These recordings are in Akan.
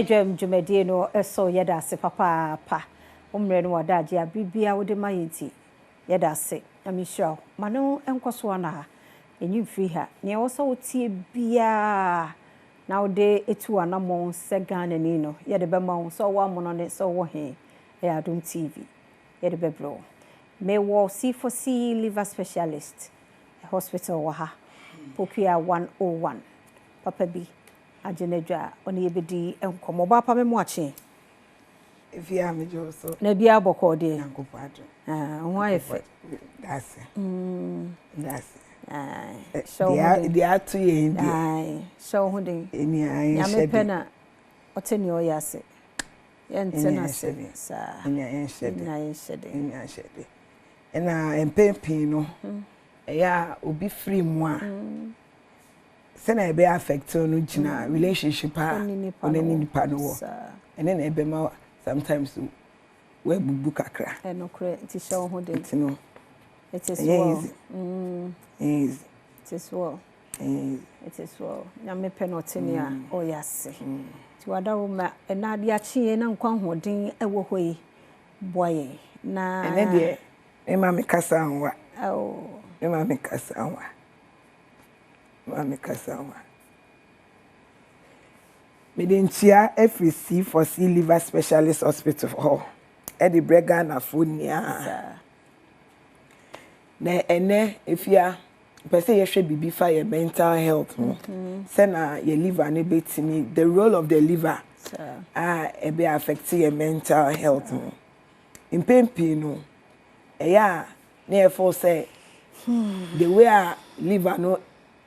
Dwam dwumadie no so yɛda ase papaapa wo mmerɛ ne w'adagyeɛ a bere biara wode ma yɛn nti yɛda ase Nyame nhyira wo ma no nkɔ so ana ɛnyi mfiri ha nea ɛwɔ sɛ wotie biara na wode tu w'anammɔn sɛ Ghanani no yɛde bɛma wo sɛ ɔwɔ amonɔne sɛ ɔwɔ he ɛyɛ Adom TV yɛde bɛbrɛ wo mewɔ C4C liver specialist hospital wɔ ha Pokuaa 101 papa bi Agye n'adwa a ɔne yɛ bɛdi nkɔmmɔ. Ɔbaa pa me mo akye. Efie a megye wo so. Na biara bɔkɔɔ deɛ. Nyankopɔn adom. Ah, ho ayɛ fɛ. Dase. Dase. Hyɛ wo ho den. Deɛ ato yɛn deɛ. Hyɛ wo ho den. Ɛni a yɛnhyɛ den. Nyame pɛ na ɔte nea ɔyɛ ase. Yɛnte no ase saa. Ɛni a yɛnhyɛ den. Ɛni a yɛnhyɛ den. Ɛni a yɛnhyɛ den. Ɛna mpɛn pii no, ɛyɛ a obi firi mu a. Sɛnea ɛbɛyɛ affect no gyina relationship a ɔne ne nipa no wɔ. Ɛne na ɛbɛma sometimes woabubu kakra. Ɛnokorɛ nti hyɛ wo ho den. Nti no, It is ɛnyɛ well. easy. Ɛnyɛ easy. It is well. Ɛnyɛ easy. It is well. Nyame pɛ na ɔte nea ɔyɛ ase. Nti wadawoma ɛna ade akye yɛn na nkwa ahoɔden ɛwɔ hɔ yi boa yɛn na. Ɛnɛ deɛ mema me kasa nwa. Oh. Mema me kasa nwa. Maame Kasawa. Mede nkyia afiri C4C Liver Specialist Hospital hɔ de brɛ Ghanafoɔ nyinaa. Na ɛnɛ efia pɛ sɛ yɛhwɛ biribi fa yɛ mental health ho. Sɛ na yɛ liver no bɛtumi, the role of the liver a ɛbɛ affect yɛ mental health ho. Mpɛn pii no, ɛyɛ a na yɛ feel sɛ the way a liver no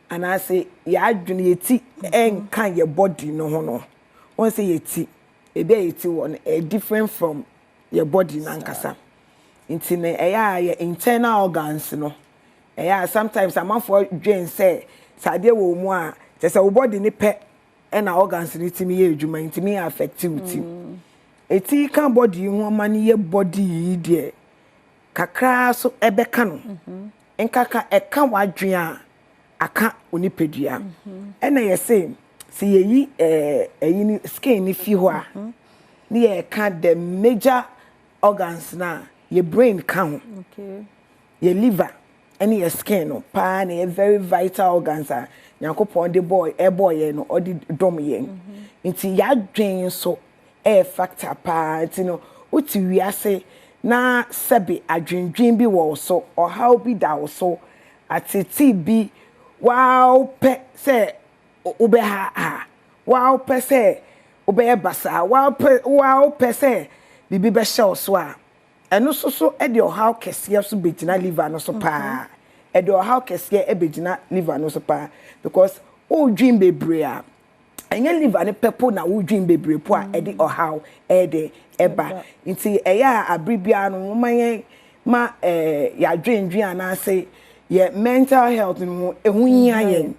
anaasɛ yɛ adwene yɛ ti ɛnka yɛ body no ho no wɔn sɛ yɛ ti ebi a yɛ ti wɔ no ɛyɛ different from yɛ body nankasa nti no ɛyɛ a yɛ internal organs no ɛyɛ a sometimes amanfoɔ dwen sɛ sɛ adeɛ wɔ mu a kyerɛ sɛ wo body no pɛ ɛna organs no tumi yɛ adwuma ntumi affect wo ti eti ka body ho ama no yɛ body yi deɛ kakraa so ɛbɛka no nkaka ɛka w'adwene a aka onipadua ɛna yɛse sɛ yɛyi ɛyi ne skin ne fi hɔ a ne yɛka the major organs na yɛ brain ka ho yɛ liver ɛne yɛ skin no paa na yɛ very vital organs a Nyankopɔn de bɔɔ ɛbɔɔ yɛn no ɔde dɔm yɛn nti yɛadwene nso ɛyɛ factor paa nti no wote wiase na sɛbe adwendwen bi wɔ wo so ɔhaw bi da wo so atete bi waa wopɛ sɛ wobɛha ha waa wopɛ sɛ wobɛyɛ basaa waa wopɛ waa wopɛ sɛ biribi bɛhyɛ wo so a ɛno nso so de ɔhaw kɛseɛ so bɛgyina liver no so paa ɛde ɔhaw kɛseɛ bɛgyina liver no so paa because wodwen bebree a ɛnyɛ liver no pɛ po na wodwen bebree po a ɛde ɔhaw ɛde ɛba nti ɛyɛ a abere biara no wɔma yɛn ma ɛɛ yɛadwendwen anaasɛ yɛ mental health no ho ɛho hia yɛn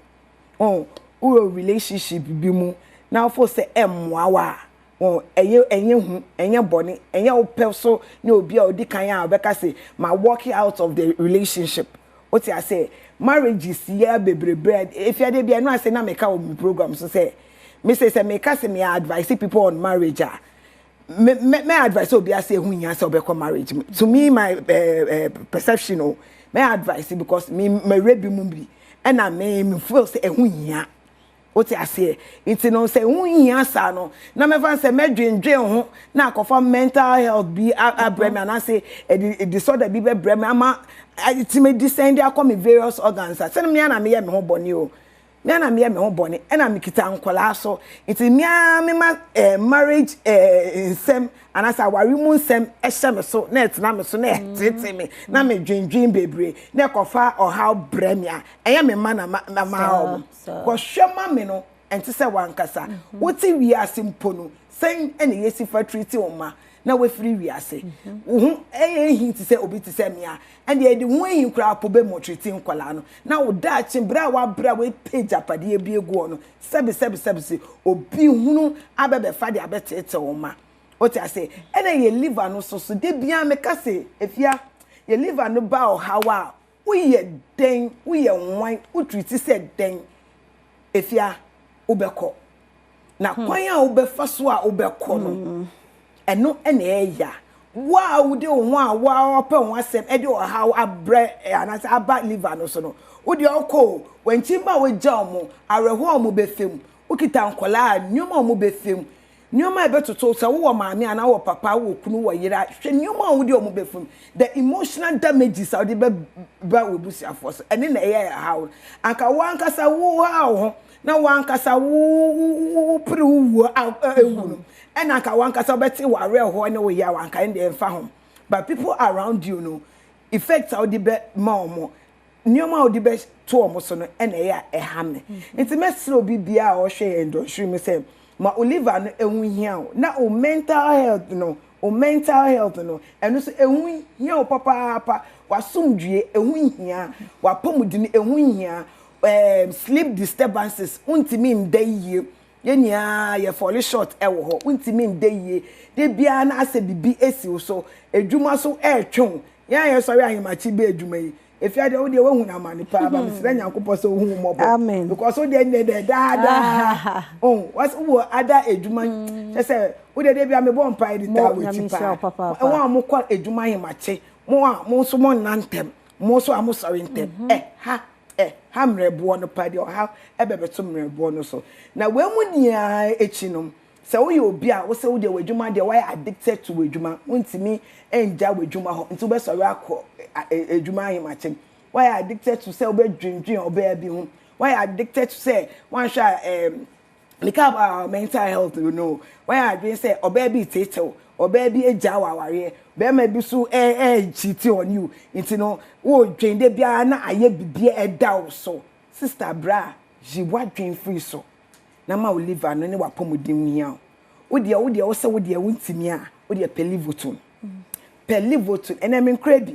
ɔn wowɔ relationship bi mu na wofo sɛ ɛmmoa wo a ɔn ɛyɛ ɛnyɛ hu ɛnyɛ bɔne ɛnyɛ wopɛ so ne obi a odi kan a ɔbɛka sɛ ma walk out of the relationship wote ase marriages yɛ bebrebe efiade bi ɛno ase na meka wɔ mi program so sɛ me sɛ sɛ meka sɛ me advise people on marriage a me me me advise obi ase ehu hia sɛ ɔbɛkɔ marriage mu to me my perception o me advise because me mɛwura bi mu bi ɛna me me feel sɛ ehu hia wote aseɛ nti no sɛ ehu hia saa no na mɛfa sɛ mɛdwendwen ho na akɔfa mental health bi abrɛ me anaasɛ ɛde disorder bi bɛbrɛ me ama ɛtumi descend akɔ me various organs a sɛne mmea na meyɛ me ho bɔne o mmea na meyɛ me ho bɔne ɛna mekita nkɔlaa so nti mmea mema marriage nsɛm anaasɛ aware mu nsɛm ɛhyɛ me so na ɛtena me so na ɛtete me na medwendwen bebree na ɛkɔfa ɔhaw brɛ me a ɛyɛ me ma na ma ma ma ɔmo kɔhwɛ ma me no ɛnte sɛ wankasa wote wiase mpo no sɛn ɛna yɛsi fa treat wo ma na wafiri wiase wo ho ɛyɛ ehi te sɛ obi te sɛ mmea ɛnna yɛde ho ehi koraa po bɛ mɔtreat nkɔlaa no na wo daakye bere a wabrɛ a wapɛ gyapadeɛ bi egu hɔ no sɛbi sɛbi sɛbi sɛ obi hunu abɛbɛfa de abɛteete wo ma wote ase ɛna yɛ liver no so so de bia meka se efia yɛ liver no ba ɔhaw a woyɛ dɛn woyɛ nwan wotreat sɛ dɛn efia wobɛkɔ. Na kwan a wobɛfa so a wobɛkɔ no, ɛno na ɛyɛ ya. Wo a wode wo ho a wo a wɔpɛ wo ho asɛm de ɔhaw abrɛ anaasɛ aba liver no so no, wo deɛ ɔkɔ o, wankyi mma a wagya wɔn, awerɛhoɔ a wɔbɛfa mu, wokita nkwadaa a, nneɛma a wɔbɛfa mu, nneɛma a ɛbɛtoto sɛ wowɔ maame anaa wowɔ papa, wowɔ kunu, wowɔ yere a, hwɛ nneɛma a wode wɔn bɛfa mu, the emotional damages a wode bɛba w'abusuafoɔ so, ɛne na ɛyɛ ɛhaw no. Anka wo ankasa wohaw wo ho na wo ankasa wo wopere wo wuo a ewu no, ɛna anka wo ankasa wobɛte w'awerɛhoɔ ne wo yaw, anka ɛno deɛ ɛmfa ho. But people around you no, effect a wode bɛma wɔn, nneɛma a wode bɛto wɔn so no, ɛna ɛyɛ a ɛha me. Nti mɛsrɛ obi biara a ɔhwɛ yɛn dɔnhwere mu sɛ, ma wo liver no ɛho hia wo, na wo mental health no, wo mental health no, ɛno nso ɛho hia wo papaapa. W'asomdwie ɛho hia, w'apɔmuden ɛho hia, sleep disturbances, wontumi nda yie. Yɛn nyinaa yɛ fall short ɛwɔ hɔ, wontumi nda yie. De biara na asɛ bibi esi wo so, edwuma so ɛɛtwe wo. Yɛn a yɛsɔre ahemakye bɛ edwuma yi, efi adeɛ wo deɛ woahu n'amane paa, ba mesrɛ Nyankopɔn sɛ ohu wo mmɔbɔ. Amen. Because wo deɛ nnɛ dɛ daadaa. Oh, was wɔ ada edwuma kyɛ sɛ wo deɛ de bia mebɔ mpae de taa wɔ akyi paa. Wɔn a mokɔ edwuma ahemakye, mo a mo nso mo nna ntɛm, mo nso a mo sɔre ntɛm. Ɛha ɛha mmerɛboɔ no pa deɛ ɔha ɛbɛbɛto mmerɛboɔ no so. Na wɔn mu nyinaa akyi no, sɛ woyɛ obi a wosɛ wo deɛ w'adwuma deɛ woayɛ addicted to w'adwuma, wontumi ngya w'adwuma hɔ, nti wobɛsɔre akɔ adwuma ahemakye. Woayɛ addicted to sɛ wobɛdwendwen ɔbaa bi ho. Woayɛ addicted to sɛ woanhwɛ a meka about mental health no, woayɛ adwene sɛ ɔbaa bi tetew, ɔbaa bi agya wɔ awareɛ, bɛrima bi so ɛɛ cheat on you, nti no wodwen de biara na ayɛ bibia ɛda wo so. Sister bra, yi w'adwen firi so na ma wo liver no ne w'apɔmuden hia wo. Wo deɛ wo sɛ wo deɛ wontumi a, wo deɛ pɛ Livoton. Pɛ Livoton, ɛnɛ me nkura bi.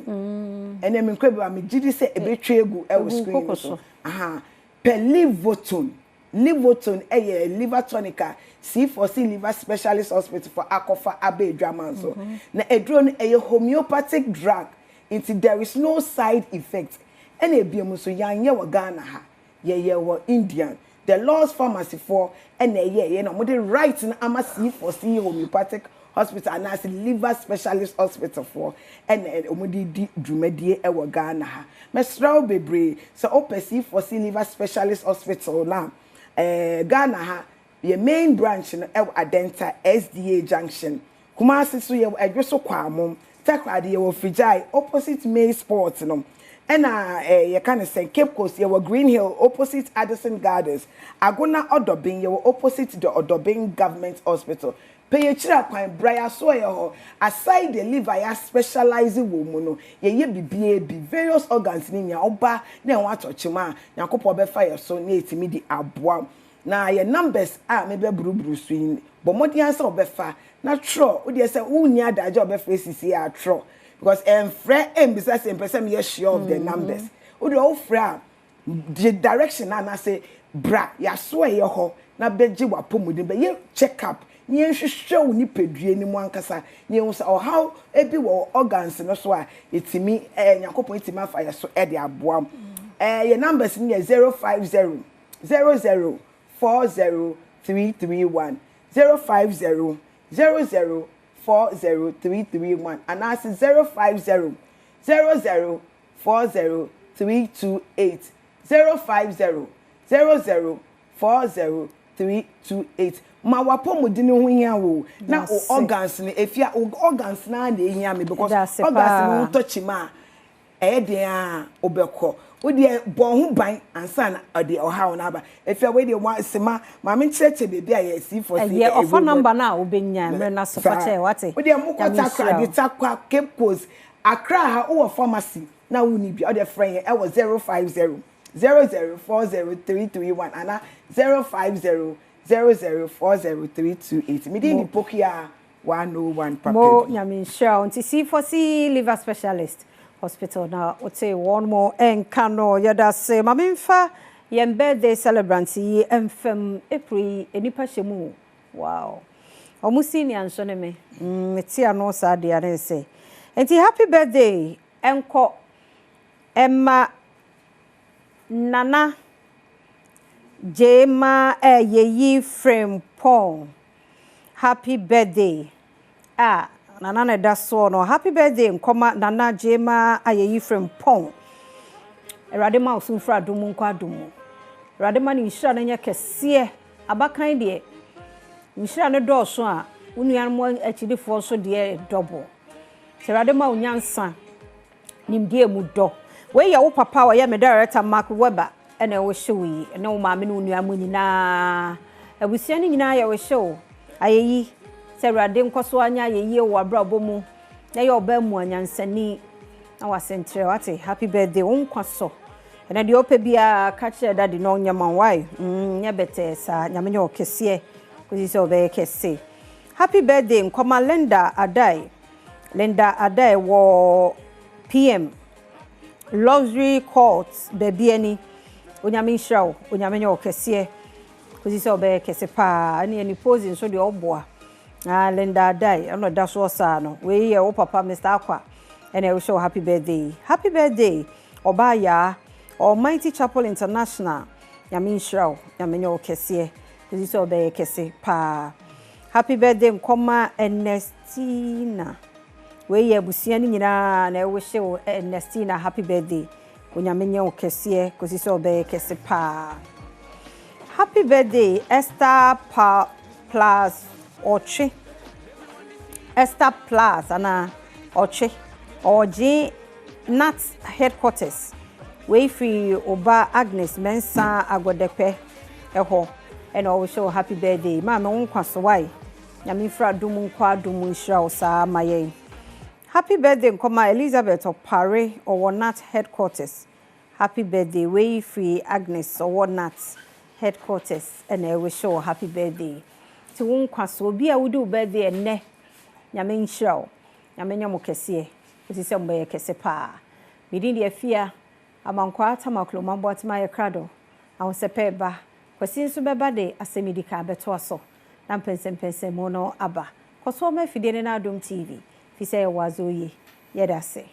Ɛnɛ me nkura bi ba me gyi di sɛ ebetwa egu ɛwɔ screen no so. Aha, pɛ Livoton. Livoton ɛyɛ liver tonic a C4C Liver Specialist Hospital for akɔfa aba edwama nso. Na eduro no ɛyɛ homeopathic drug, nti there is no side effect. Ɛna ebiem nso yɛanyɛ wɔ Ghana ha, yɛyɛ wɔ Indian. The Lord's Pharmacy for ɛna ɛyɛ ɛyɛ na wɔde right no ama C4C Homeopathic Hospital anaasɛ Liver Specialist Hospital for ɛna wɔde di dwumadie ɛwɔ Ghana ha. Mɛsrɛ wo bebree sɛ wopɛ C4C Liver Specialist Hospital na Ghana ha, yɛ main branch no ɛwɔ Adenta SDA Junction. Kumasi so yɛ ɛdwo so Kwamo. Takoradi yɛwɔ Fijai opposite May Sports no. Ɛna yɛka ne sɛ Cape Coast yɛwɔ Green Hill opposite Addison Gardens. Agona Ɔdɔbɛn yɛwɔ opposite the Ɔdɔbɛn Government Hospital. Pɛyɛ kyerɛ kwan bra yɛaso yɛ hɔ. Aside the liver yɛ specialize wɔ mu no, yɛyɛ bibie bi various organs ne nyinaa ɔba na ɛho atɔkyem a Nyankopɔn bɛfa yɛ so na yɛtumi de aboa. Na yɛ numbers a mebɛburuburu so yi, bɔ mmɔden sɛ ɔbɛfa na twerɛ. Wodeɛ sɛ wonni adagye a ɔbɛfrɛ sisi a twerɛ, because ɛmfrɛ ɛmbisa sɛ mpɛ sɛ meyɛ sure of the numbers. Wodeɛ wofrɛ a, gye direction na anaasɛ bra yɛaso ɛyɛ hɔ na bɛgye w'apɔmuden, bɛyɛ check up na yɛnhwehwɛ wo nipadua no mu ankasa na yɛhu sɛ ɔhaw bi wɔ organs no so a yɛtumi Nyankopɔn yɛtumi afa yɛ so ɛde aboa. Yɛ numbers no yɛ 050 00 40 331, 050 00 40 331 anaasɛ 050 00 40 328, 050 00 40 328. Ma w'apɔmuden ho hia wo na wo organs no efia, wo organs na na ehia me because organs no ho tɔ kyima a ɛyɛ den a wobɛkɔ. Wo deɛ bɔ ho ban ansa na ɔde ɔhaw no aba. Efia wei deɛ wa sema maame nkyerɛkyerɛ beebi a yɛ C4C. Ɛyɛ ɔfa number na wobɛnya mmerɛ na so fa kyɛ wate. Wo deɛ mokɔ Takoradi, Tarkwa, Cape Coast, Accra ha, wowɔ pharmacy na wonni bi, ɔde frɛ yɛn ɛwɔ 050 00 40 331 ana 050 00 40 328. Mede ni Pokia 101 papa mo bi. Nyame nhyira wo. Nti C4C Liver Specialist Hospital na wote wɔn mo ɛnka no. Yɛda se ma memfa yɛn birthday celebrant yi ɛmfam. April yi nipa hyɛ mu. Wow, ɔmo senior nso ne me mete ano saa deɛ ne sɛ nti happy birthday ɛnkɔ ɛma Nana. Gyema Ayeyi Frimpong happy birthday. Ah Nana na ɛda soɔ no. Happy birthday nkɔma Nana Gyema Ayeyi Frimpong. Awurade ma wo so mfiri adom mu nkɔ adom mu. Awurade ma ne nhyira no nyɛ kɛseɛ. Abakan deɛ, nhyira no dɔɔso a, wo nuanom akyidifoɔ nso deɛ double. Sɛ Awurade ma wo nyansa. Nimdeɛ mu dɔ. Wei yɛ wo papa a ɔyɛ me director Mark Webber na ɛwehye wo yi, ne wo maame ne wo nua mo nyinaa. Abusua no nyinaa yɛwehye wo. Ayeyi sɛ Awurade nkɔ so ara nyɛ ayeyie wɔ w'abrabɔ mu na yɛ ɔbaa mua nyansani na w'asenterɛ wate. Happy birthday wo nkwa so. Ɛnɛ deɛ wopɛ biara ka kyerɛ daddy na ɔnyɛ ma wo wai. Mm, nyɛ bɛtɛɛ saa. Nyame nyɛ wo kɛseɛ kɔsi sɛ ɔbɛyɛ kɛse. Happy birthday nkɔma Linda Adai. Linda Adair wɔ PM Luxury Court baabi ani. Onyame nhyira wo, Onyame nyɛ wo kɛseɛ kɔsi sɛ ɔbɛyɛ kɛse paa. Ɛne ɛne pose nso deɛ ɔboa. Ah, Linda Adair ɛna ɔda soɔ saa no. Wei yɛ wo papa Mr. Akwa ɛna ɛwohyɛ wo happy birthday. Happy birthday Ɔbaa Yaa Almighty Chapel International. Nyame nhyira wo, Nyame nyɛ wo kɛseɛ kɔsi sɛ ɔbɛyɛ kɛse paa. Happy birthday nkɔma Ernestina. Wei yɛ abusua no nyinaa na ɛwihye wo Ernestina happy birthday. Onyame nyɛ wo kɛseɛ kɔsi sɛ ɔbɛyɛ kɛse paa. Happy birthday Esther pa plus ɔtwe. Esther plus anaa ɔtwe. Ɔgye Nat headquarters. Wei firi oba Agnes Mensah Agɔdɛpɛ ɛhɔ ɛna ɔrehyɛ wo happy birthday. Maame wo nkwa so wai. Nyame mfiri adom nkɔ adom mu nhyira wo saa ma yɛn. Happy birthday nkɔma Elizabeth Ɔpare ɔwɔ Nat headquarters. Happy birthday. Wei firi Agnes ɔwɔ Nat headquarters ɛna ɛrehyɛ wo happy birthday. Ti wo nkwa so obi a wodi wo birthday ɛnnɛ Nyame nhyira wo. Nyame nyɛ mo kɛseɛ kɔsi sɛ mobɛyɛ kɛse paa. Me din de Afia Amankwaa Tamaklo Mamboatem ayɛ krado. Ahosɛpɛ reba. Kwasi nso bɛba de asɛm yi di kan abɛtoa so na mpɛnsɛmpɛnsɛnmu no aba. Kɔ so ma afidie no na Adom TV, firi sɛ ɛyɛ wo adze oye. Yɛda ase.